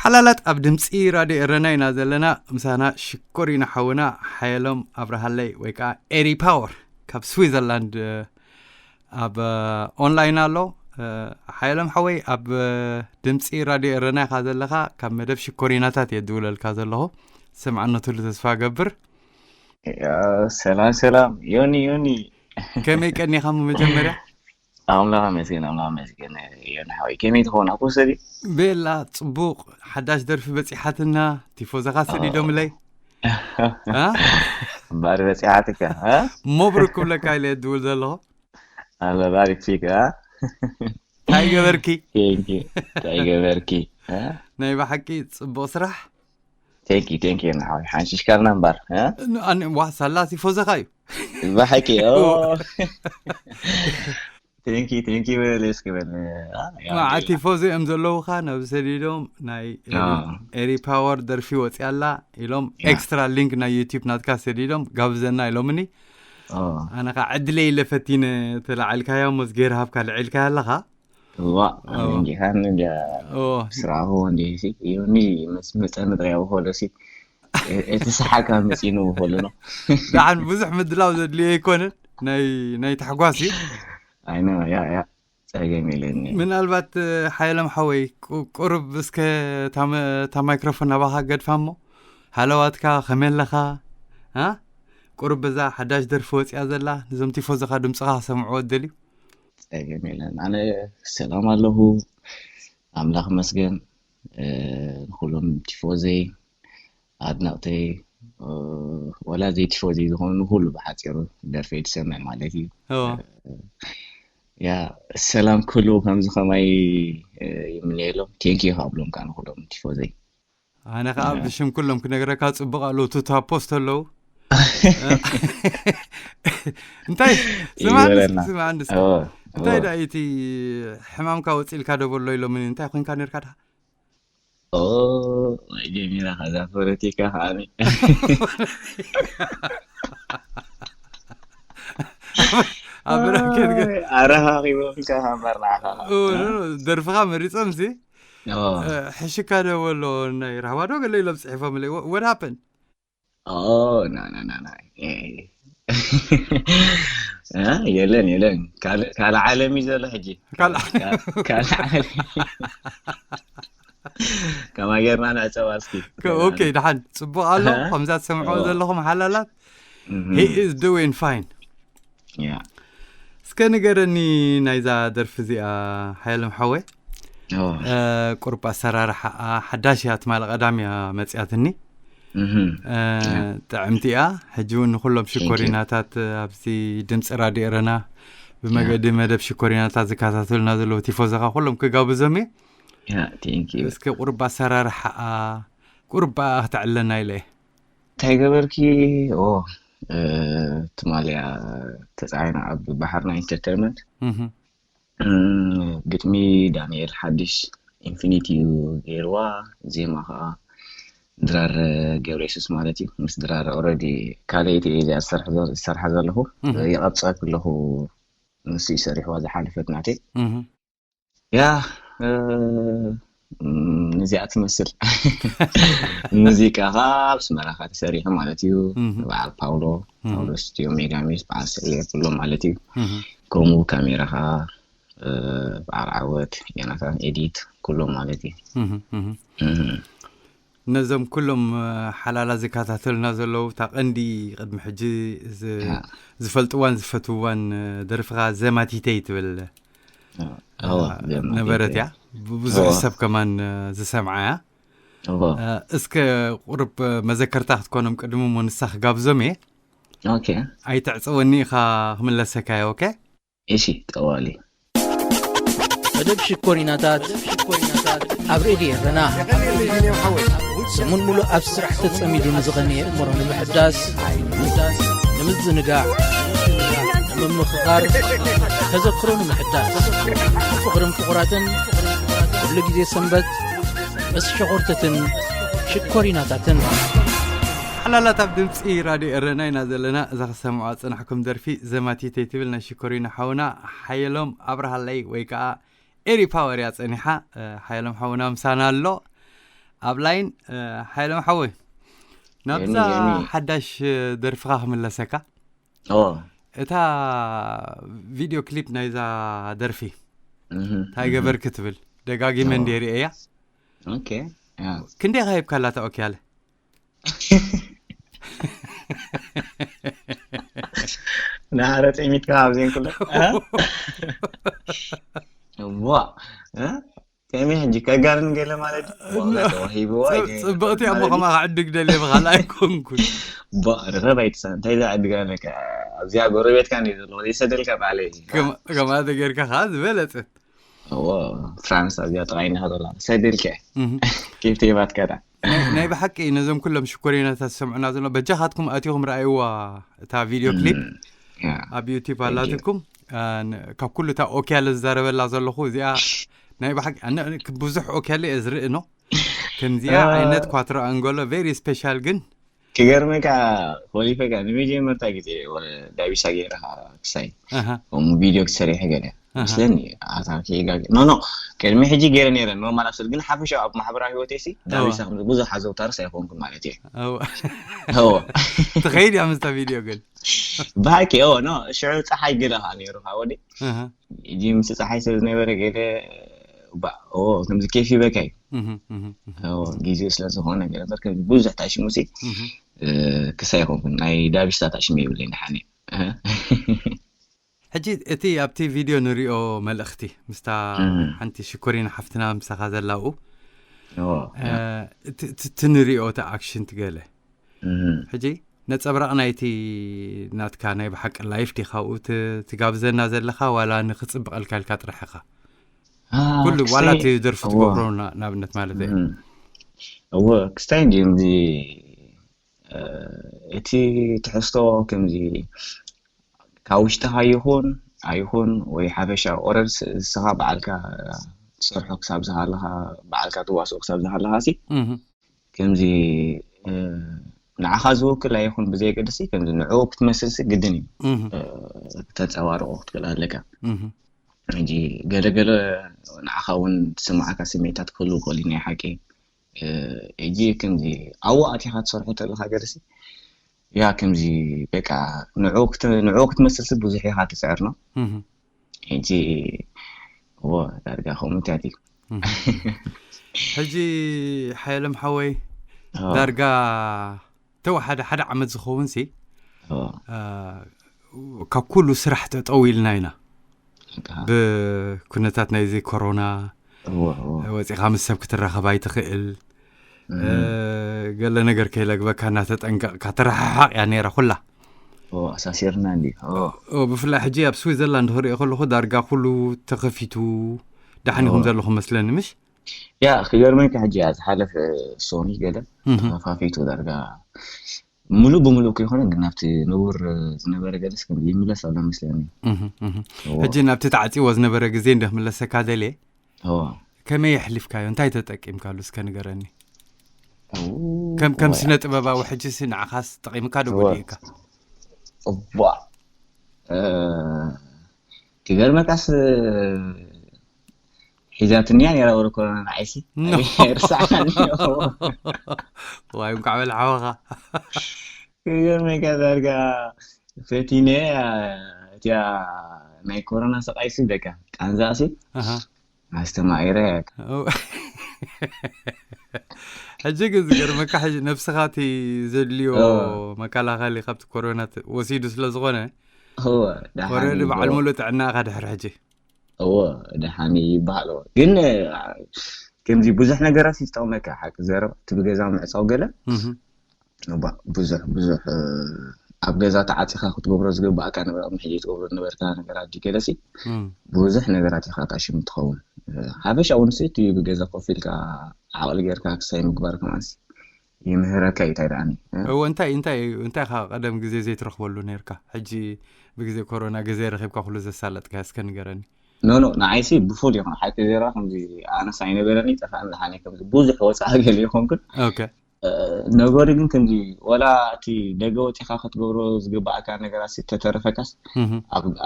ሓላላት ኣብ ድምፂ ራድዮ ኤረና ኢና ዘለና። ምሳና ሽኮሪና ሓውና ሓየሎም ኣብርሃለይ ወይ ከዓ ኤሪ ፓወር ካብ ስዊዘርላንድ ኣብ ኦንላይን ኣሎ። ሓየሎም ሓወይ ኣብ ድምፂ ራድዮ ኤረና ኢኻ ዘለኻ። ካብ መደብ ሽኮሪናታት እየ ድውለልካ ዘለኹ። ሰምዓኖትሉ ተስፋ ገብር። ሰላም ሰላም ዮኒ ዮኒ። ከመይ ቀኒኻ? መጀመርያ ኣምላኽ መስገን ኣምላኽ መስገን። ዮኒ ሓወይ ከመይ ትኸውን? ኣኮ ሰዲ ቤላ ፅቡቕ። ሓዳሽ ደርፊ በፂሓትና። ቲፎዘኻ ሰዲዶምለይ። ባሪ በፂሓትካ። መብሩክ ክብለካ ኢለ ድውል ዘለኹ። ኣለ ባሪክ ፊክ። እንታይ ገበርኪ? እንታይ ገበርኪ? ናይ ብሓቂ ፅቡቕ ስራሕ። ቴንኪ ቴንኪ። ሓወይ ሓንሽሽካልና እምበር። ዋሳላ ቲፎዘኻ እዩ። ብሓቂ። ቴንኪ ቴንኪ። በል እስኪ በል። ቲፎዘ እዮም ዘለውኻ ናብ ሰዲዶም ናይ ኤሪ ፓወር ደርፊ ወፂኣላ ኢሎም ኤክስትራ ሊንክ ናይ ዩቲብ ናትካ ሰዲዶም ጋብዘና ኢሎምኒ። ኣነ ከዓ ዕድለይ ኢለ ፈቲነ ተላዓልካያ ሞዝጌር ሃብካ ልዕልካያ ኣለኻ። ዋ እንዲኻ እንደ ስራሁ እንዲህ ሲ ይሁን መስ መጸ ምድሪያው ሆሎ ሲ እቲ ሰሓቃ መጺኑ ሆሎ ነው። ደሓን ብዙሕ ምድላው ዘድልዮ ኣይኮነን። ናይ ናይ ታሕጓስ እዩ። ኣይነ ያ ያ ጸገም የለኒ። ምናልባት ሓየሎም ሓወይ ቁሩብ እስከ እታ ማይክሮፎን ናባኻ ገድፋ እሞ ሃለዋትካ ከመይ ኣለኻ? ቁሩብ በዛ ሓዳሽ ደርፊ ወፂኣ ዘላ ንዞም ቲፎዘኻ ድምፅኻ ክሰምዕዎ ደልዩ። ጸገም የለን። ኣነ ሰላም ኣለኹ፣ ኣምላኽ መስገን። ንኩሎም ቲፎዘይ ኣድናቕተይ፣ ወላ ዘይ ቲፎዘይ ዝኾኑ ንኩሉ ብሓፂሩ ደርፈይ ትሰምዕ ማለት እዩ። ያ ሰላም ክህልው ከምዚ ከማይ ይምነየሎም። ቴንኪ ካብሎም ከዓ ንኩሎም ቲፎዘይ። ኣነ ከዓ ብሽም ኩሎም ክነግረካ ፅቡቅ ኣለዉ ቱታ ፖስት ኣለዉ። እንታይ ስማዕ ይበለና። ስማዕ እንድስ ኦ፣ እንታይ ኦ። ዳ እቲ ሕማምካ ወፂልካ ዶ በሎ ኢሎምኒ እንታይ ኮንካ ነርካ ድካ? ኦ፣ ጀሚራ ከዛ ፖለቲካ ከዓኒ። ኣብ ብራኬት ግን ኣረኻኺቦምካ ከንበር ንዓኻ። ኦ፣ ኖ፣ ኖ፣ ደርፍኻ መሪፆም ሲ ኦ፣ ሕሽካ ዶ በሎ ናይ ራህዋ ዶ ገለ ኢሎም ፅሒፎምለይ። What happened? ኦ፣ ና፣ ና፣ ና፣ ና። ኤ። እ፣ የለን፣ የለን። ካልእ፣ ካልእ ዓለም እዩ ዘሎ ሕጂ። ካልእ ካልእ፣ ካልእ ዓለም። ከማይ ጌርና ንዕጸባ እስኪ። ኦኬ፣ ደሓን ጽቡቕ ኣሎ። ከምዛ ትሰምዕዎ ኦ። ዘለኹም ሓላላት፣ እህ፣ he is doing fine። ያ። እስከ ንገረኒ ናይዛ ደርፊ እዚኣ ሓየሎም ሓወይ። ኦ፣ እ፣ ቁርብ ኣሰራርሓኣ ሓዳሽ እያ፣ ትማሊ ቀዳም እያ መጽያትኒ። እህ፣ እ፣ ጥዕምቲ እያ። ሕጂ እውን ንኩሎም ሽኮሪናታት ኣብዚ ድምፂ ራድዮ ኤረና ብመገዲ መደብ ሽኮሪናታት ዝከታተሉና ዘለዉ ቲፎዞኻ ኩሎም ክጋብዞም እየ። ያ፣ ቴንክ ዩ። እስከ ቁርብ ኣሰራርሓኣ ቁርብ ኣኣ ክተዕለና ኢለ እየ። እንታይ ገበርኪ? ኦ፣ እ፣ ትማሊ እያ ተጻዒና ኣብ ባሕርና ኢንተርቴይንመንት። እህ፣ እም፣ ግጥሚ ዳንኤል ሓድሽ ኢንፊኒቲ እዩ ገይርዋ፣ ዜማ ከዓ ድራር ገብረየሱስ ማለት እዩ። ምስ ድራር ኦልሬዲ ካልኣይቲ እየ እዚኣ ዝሰርሕ ዘ-፣ ዝሰርሓ ዘለኹ። እህ። ይቐብጻ ከለኹ ንሱ እዩ ሰሪሕዋ ዝሓለፈት ናተይ። እህ፣ ያ፣ እ፣ እም፣ ነዚኣ ትመስል። ሙዚቃ ከዓ ኣብ ኣስመራ ከዓ ተሰሪሑ ማለት እዩ። እህ። በዓል ፓውሎ፣ እህ። ፓውሎ ስቱዲዮ ሜጋ ሚውዚክ፣ በዓል ስእሊ ኩሎም ማለት እዩ። እህ፣ ከምኡ ካሜራ ከዓ፣ እ፣ በዓል ዓወት፣ ዮናታን ኤዲት፣ ኩሎም ማለት እዩ። እህ፣ እህ። እህ። ነዞም ኩሎም እ፣ ሓላላ ዝከታተሉና ዘለዉ እታ ቀንዲ ቅድሚ ሕጂ ዝ-፣ ያ። ዝፈልጥዋን ዝፈትውዋን እ፣ ደርፍኻ ዘማቲተይ ትብል እዎ፣ ዘማቲተይ። ነበረት እያ። ብ-፣ ብዙሕ እዎ። ሰብ ከማን እ፣ ዝሰምዓ እያ። እዎ። እ፣ እስከ ቁርብ እ፣ መዘከርታ ክትኮኖም ቅድሚ እሞ ንሳ ክጋብዞም እየ። ኦኬ። ኣይትዕፀወኒ ኢኻ ክምለሰካ እየ። ኦኬ? እሺ፣ ጠዋሊ። መደብ ሽኮሪናታት ኣብ ሬድዮ ኤረና። ሰሙን ሙሉእ ኣብ ስራሕ ተጸሚዱ ንዝቐነየ እምሮ ንምሕዳስ፣ ንምዝንጋዕ፣ ንምምኽኻር፣ ተዘክሮ ንምሕዳስ፣ ፍቕርን ፍቑራትን፣ ኩሉ ግዜ ሰንበት ምስ ሸኾርተትን ሽኮሪናታትን። ሓላላት ኣብ ድምፂ ራድዮ ኤረና ኢና ዘለና። እዛ ክሰምዖ ዝጸናሕኩም ደርፊ ዘማቲተይ ትብል ናይ ሽኮሪና ሓውና ሓየሎም ኣብርሃለይ ወይ ከዓ ኤሪ ፓወር እያ ጸኒሓ። እ፣ ሓየሎም ሓውና ምሳና ኣሎ። ኣብ ላይን ሓይሎም ሓወይ፣ ናብዛ ሓዳሽ ደርፍኻ ክምለሰካ። እታ ቪድዮ ክሊፕ ናይዛ ደርፊ እንታይ ገበርክ ትብል ደጋጊመ እንዴ ርእያ። ክንደይ ካሂብካላ እታ ኦኪያለ? ንዓረ ጸሚትካ ኣብዜን ኩለ ዋ ከመይ ሕጂ ከጋርን ገለ ማለት ተዋሂብዋ። ጽብቕቲ እሞ ከማ ክዕድግ ደልየ ብኻልእ ኣይኮንኩን። ርኸብ ኣይትሳ እንታይ ዝዕድጋ ኣለካ? ኣብዚኣ ጎረቤትካ እንዲ ዘለዎ ዘይሰደልካ ባዕለይ። ከማተ ጌርካ ከዓ ዝበለጸት። እዎ ፍራንስ ኣብዚኣ ጥቓይና ከዘላ ሰደልካ ኬፍቲ የባትካዳ። ናይ ብሓቂ ነዞም ኩሎም ሽኮሪናታት ዝሰምዑና ዘሎ በጃኻትኩም ኣትኹም ረኣይዋ እታ ቪድዮ ክሊፕ ኣብ ዩቲብ ኣላትኩም። ካብ ኩሉ እታ ኦኪያለ ዝዛረበላ ዘለኹ እዚኣ ናይ ብሓቂ ብዙሕ ኦኪያለ እየ ዝርኢ ኖ። ከምዚኣ ዓይነት ኳትሮ ኣንጎሎ ቬሪ ስፔሻል ግን ክገርመካ ኮሊፈካ ንመጀመርታ ግዜ ዳቢሳ ገይረ ክሳይ ከምኡ ቪድዮ ክሰሪሐ ገለ ምስለኒ ኣታ ከይጋግ ኖ ኖ ቅድሚ ሕጂ ገይረ ነይረ ኖርማል ኣብስል ግን ሓፈሻ ኣብ ማሕበራዊ ህይወተይ ሲ ዳቢሳ ብዙሕ ኣዘውታርስ ኣይኮንኩን ማለት እየ። ትኸይድ እያ ምስታ ቪድዮ ግን ብሃቂ ኖ ሽዑ ፀሓይ ገለ ከዓ ነይሩ ከዓ ወዲ ጂ ምስ ፀሓይ ሰብ ዝነበረ ገለ ከምዚ ኬፍ ይበካ እዩ። ግዜኡ ስለ ዝኾነ ገለ በር ብዙሕ ታሽሙ ሲ ክሳይ ይኾንኩን ናይ ዳቢስታ ታሽሙ ይብለኝ ድሓን። ሕጂ እቲ ኣብቲ ቪድዮ ንሪኦ መልእኽቲ ምስታ ሓንቲ ሽኮሪና ሓፍትና ምሳኻ ዘላኡ እቲ ንሪኦ እቲ ኣክሽን ትገለ ሕጂ ነፀብራቕ ናይቲ ናትካ ናይ ብሓቂ ላይፍ ዲኻ ኣብኡ ትጋብዘና ዘለኻ ዋላ ንክፅብቐልካ ኢልካ ጥራሕ ኢኻ? ኩሉ ዋላ እቲ ደርፊ ትገብሮ ንኣብነት ማለት እየ። እወ ክስታይ እንዲዩ እዚ እቲ ትሕዝቶ ከምዚ ካብ ውሽጥኻ ይኹን ኣይኹን ወይ ሓፈሻ ኦረድ ንስኻ በዓልካ ትሰርሖ ክሳብ ዝሃለኻ በዓልካ ትዋስኦ ክሳብ ዝሃለኻ ሲ ከምዚ ንዓኻ ዝውክል ኣይኹን ብዘየገድሲ ከምዚ ንዕኡ ክትመስልሲ ግድን እዩ። ተፀባርቆ ክትክእል ኣለካ። ሕጂ ገለገለ ንዓኻ እውን ዝስምዓካ ስሜታት ክህልው ክእል ናይ ሓቂ። ሕጂ ከምዚ ኣብኡ ኣቲኻ ትሰርሖ ተለካ ገለሲ ያ ከምዚ በቃ ንዕኡ ክትመስልሲ ብዙሕ ኢኻ ትፅዕር ነው። ሕጂ እዎ ዳርጋ ከምኡታት እዩ። ሕጂ ሓየሎም ሓወይ ዳርጋ ተወሓደ ሓደ ዓመት ዝኸውን ሲ ካብ ኩሉ ስራሕ ጠጠው ኢልና ኢና። ብኩነታት ናይዚ ኮሮና ወፂኻ ምስ ሰብ ክትራኸብ ኣይትኽእል። ገለ ነገር ከይለግበካ እናተጠንቀቕካ ትረሓሓቕ እያ ነይራ ኩላ። ኣሳሲርና እንዲ ብፍላይ ሕጂ ኣብ ስዊዘርላንድ ክሪኦ ከለኹ ዳርጋ ኩሉ ተኸፊቱ ዳሕኒኹም ዘለኹም መስለኒ ምሽ? ያ ክገርመካ ሕጂ እያ ዝሓለፈ ሶኒ ገለ ተኸፋፊቱ ዳርጋ ሙሉእ ብሙሉእ ከይኮነ ግን ናብቲ ንቡር ዝነበረ ገለስ ከም ይምለስ ኣሎ መስለኒ። ሕጂ ናብቲ ተዓፂዎ ዝነበረ ግዜ እንደ ክምለሰካ ደልየ ከመይ የሕሊፍካዮ እንታይ ተጠቂምካሉ እስከ ንገረኒ? ከም ከም ስነ ጥበባዊ ሕጂ ሲ ንዓኻስ ጠቂምካ ዶ ጎዲእካ? እዋ ክገርመካስ ሒዛትንያ ነራ ወረ ኮሮና ንዓይሲ ርሳዕካኒ። ዋይ እንኳዕ በልዓወኻ። ክገርመካ ዳርጋ ፈቲነ እቲያ ናይ ኮሮና ስቃይሲ በቃ ቃንዛሲ ኣስተማቂረ። ሕጂ ግን ዝገርመካ ሕጂ ነብስኻ እቲ ዘድልዮ መከላኸሊ ካብቲ ኮሮና ወሲዱ ስለ ዝኾነ ወረዲ በዓል ሙሉእ ጥዕና ኢኻ ድሕሪ ሕጂ። እዎ ደሓን ይበሃል። ግን ከምዚ ብዙሕ ነገራት ይጠቕመካ ሓቂ ዘረባ እቲ ብገዛ ምዕፃው ገለ ብዙሕ ብዙሕ ኣብ ገዛ ተዓፂኻ ክትገብሮ ዝግባእካ ነበረ ሕጂ ትገብሮ ነበርካ ነገራት ገለሲ ብዙሕ ነገራት ኢኻ ታሽም ትኸውን። ሓፈሻ እውን ሲ እቲ ብገዛ ኮፍ ኢልካ ዓቕሊ ጌርካ ክሳይ ምግባር ከማንሲ ይምህረካ እዩ እንታይ ደኣኒ። እወ እንታይ እንታይ እንታይ ኢኻ ቀደም ግዜ ዘይትረኽበሉ ነርካ ሕጂ ብግዜ ኮሮና ግዜ ረኺብካ ኩሉ ዘሳለጥካ እስከ ንገረኒ። ኖ ኖ ንዓይሲ ብፉል ይኹን ሓቂ ዜራ ከምዚ ኣነስ ኣይነበረኒ ጠፋእን ዝሓነ ከምዚ ብዙሕ ወፃኢ ገለ ይኾንኩን ነገሩ ግን ከምዚ ወላ እቲ ደገ ወፂኻ ክትገብሮ ዝግባእካ ነገራት ተተረፈካስ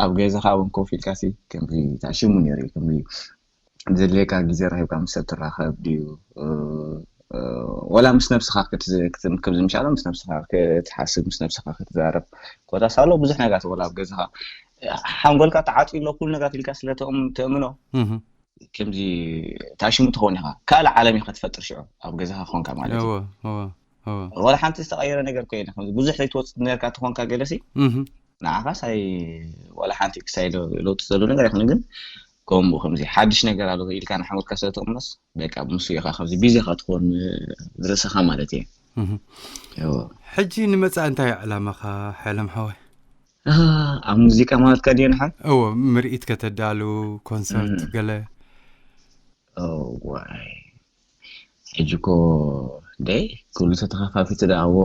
ኣብ ገዛኻ እውን ኮፍ ኢልካሲ ከምዚ ታሽሙ ነይሩ እዩ ከምዚ ዘድልየካ ግዜ ረኺብካ ምስ ሰብ ትራኸብ ድዩ ወላ ምስ ነብስኻ ክትዝ- ክትም- ከም ዝምሻሎ ምስ ነብስኻ ክትሓስብ፣ ምስ ነብስኻ ክትዛረብ። ኮታስ ኣሎ ብዙሕ ነገራት፣ ወላ ኣብ ገዛኻ ሓንጎልካ ተዓጽዩ ኣሎ ኩሉ ነገራት ኢልካ ስለ ትእም- ትእምኖ፣ እህ ከምዚ ታሽሙ ትኸውን ኢኻ። ካልእ ዓለም ኢኻ ትፈጥር ሽዑ ኣብ ገዛኻ ኾንካ ማለት እዩ። እወ እወ እወ ወላ ሓንቲ ዝተቐየረ ነገር ኮይነ፣ ከምዚ ብዙሕ ዘይትወጽእ ነርካ ትኾንካ ገለሲ፣ እህ ንዓኻስ ኣይ ወላ ሓንቲ ክሳይ ለ- ለውጢ ዘሎ ነገር ኣይኮነ። ግን ከምኡ ከምዚ ሓድሽ ነገር ኣሎ ኢልካ ንሓመልካ ስለ ትቕመስ፣ በቃ ምስ ኢኻ ከምዚ ቢዚ ኢኻ ትኾን። ዝርእሰኻ ማለት እየ። እህ እዎ። ሕጂ ንመጻኢ እንታይ እዩ ዕላማኻ ሓይሎም ሓወይ? ኣብ ሙዚቃ ማለትካ ድዮ ንሓ? እዎ፣ ምርኢት ከተዳሉ፣ ኮንሰርት፣ ገለ። እዋይ፣ ሕጂ እኮ ደይ ኩሉ ተተኸፋፊቱ ደኣዎ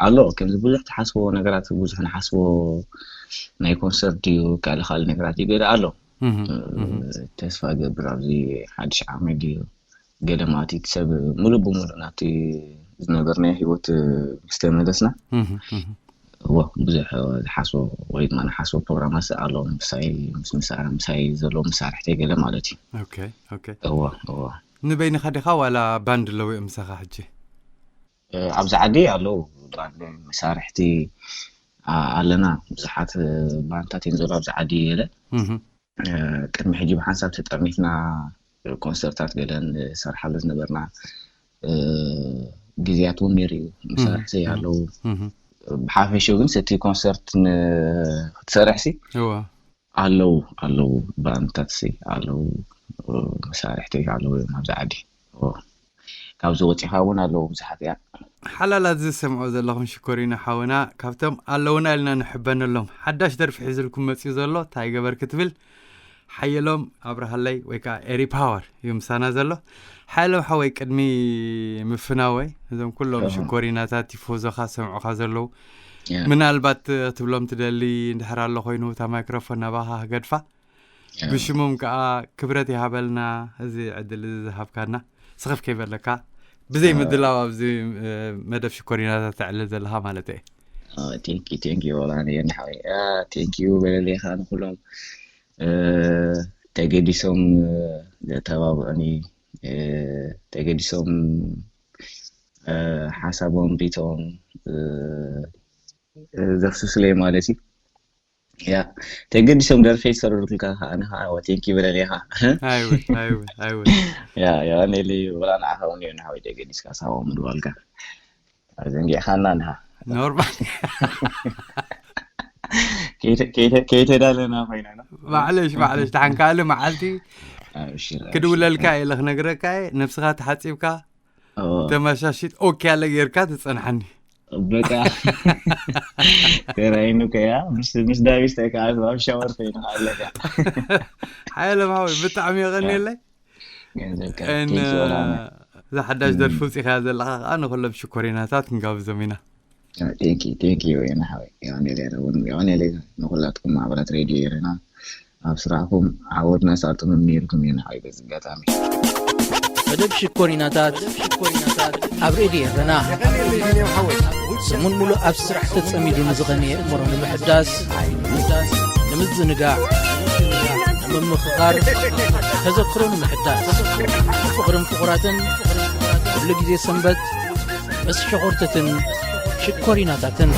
ኣሎ። ከምዚ ብዙሕ ትሓስቦ ነገራት፣ ብዙሕ ንሓስቦ፣ ናይ ኮንሰርት ድዩ ካልእ ካልእ ነገራት እዩ ገለ ኣሎ። እህ ተስፋ ገብር ኣብዚ ሓድሽ ዓመት ድዩ ገለ ማለት እዩ፣ እቲ ሰብ ሙሉእ ብሙሉእ ናብቲ ዝነበርናዮ ህይወት ምስ ተመለስና፣ እህ እህ እዎ፣ ብዙሕ ዝሓስቦ ወይ ድማ ንሓስቦ ፕሮግራማት ኣሎ። ምሳይ ምስ ምሳር ምሳይ ዘሎ መሳርሕተይ ገለ ማለት እዩ። ኦኬ ኦኬ እዎ እዎ። ንበይንኻ ዲኻ ዋላ ባንድ ኣለዉ እዮም ምሳኻ ሕጂ? ኣብዚ ዓዲ ኣለዉ ባንድ መሳርሕቲ ኣለና። ብዙሓት ባንድታት እዮም ዘሎ ኣብዚ ዓዲ ገለ። ቅድሚ ሕጂ ብሓንሳብ ተጠርኒፍና ኮንሰርታት ገለን ሰርሓሉ ዝነበርና ግዜያት እውን ነይሩ እዩ። መሳርሕቲ ኣለዉ። ብሓፈሽኡ ግን እቲ ኮንሰርት ክትሰርሕሲ እዋ ኣለዉ ኣለዉ ባንድታትሲ ኣለዉ፣ መሳርሕቲ ኣለዉ እዮም ኣብዚ ዓዲ። ካብዚ ወፂኻ እውን ኣለዉ ብዙሓት እያ። ሓላላት ዝሰምዖ ዘለኹም ሽኮሪና ሓውና ካብቶም ኣለውና ኢልና ንሕበነሎም ሓዳሽ ደርፊ ሒዝልኩም መፅዩ ዘሎ እንታይ ገበር ክትብል ሓየሎም ኣብርሃለይ ወይ ከዓ ኤሪ ፓወር እዩ ምሳና ዘሎ። ሓየሎም ሓወይ ቅድሚ ምፍናወይ እዞም ኩሎም ሽኮሪናታት ቲፎዞኻ ሰምዑኻ ዘለዉ ምናልባት ክትብሎም ትደሊ እንድሕር ኣሎ ኮይኑ እታ ማይክሮፎን ናባኻ ክገድፋ ብሽሞም ከዓ ክብረት ይሃበልና እዚ ዕድል እዚ ዝሃብካና ስኽፍ ከይበለካ ብዘይ ምድላው ኣብዚ መደብ ሽኮሪናታት ተዕልል ዘለኻ ማለት እየ። ቴንኪ ቴንኪ ወላኒ የንሓወይ ቴንኪዩ በለሌኻ ንኩሎም ተገዲሶም ዘተባብዑኒ ተገዲሶም ሓሳቦም ሪቶም ዘፍስሱለይ ማለት እዩ። ያ ተገዲሶም ደርፈይ ዝሰረዱልካ ከዓ ንኻ ቴንኪ በለሌኻ ኣይወይ ኣይወይ ኣይወይ ያ ያ ኔሊ ወላ ንዓኻ እውን እዩ ንሓወይ ተገዲስካ ሳቦም ምድዋልካ ዘንጊዕኻና ንሃ ኖርማል ከይተዳለና ኮይና ማዕለሽ ማዕለሽ ድሓን ካልእ መዓልቲ ክድውለልካ ኢለ ክነግረካ እየ ነብስኻ ተሓፂብካ ተመሻሽት ኦኬ ያለ ጌርካ ትፀንሓኒ በቃ ተራይኑ ከያ ምስ ዳዊስ ተካ ኣብ ሻወር ኮይኑ ኣለካ ሓይለ ማዊ ብጣዕሚ የቐንየለይ እዛ ሓዳሽ ደርፊ ውፅኢኻ ዘለካ ከዓ ንኩሎም ሽኮሪናታት ክንጋብዞም ኢና ቴንኪ ቴንኪ ወይና ሓወይ የቀኔለ እውን የቀኔለ ንኩላትኩም ማዕበላት ሬድዮ ኤረና ኣብ ስራሕኩም ዓወት ናይ ሳልጥም እምነየልኩም እየ ንሓወይ በዚ ኣጋጣሚ መደብ ሽኮሪናታት ኣብ ሬድዮ ኤረና ሰሙን ሙሉእ ኣብ ስራሕ ተጸሚዱ ንዝኸነ እምሮ ንምሕዳስ ንምዝንጋዕ ንምምኽኻር ተዘክሮ ንምሕዳስ ፍቕርን ፍቑራትን ኩሉ ግዜ ሰንበት ምስ ሸኾርትትን ሽኮሪናታትን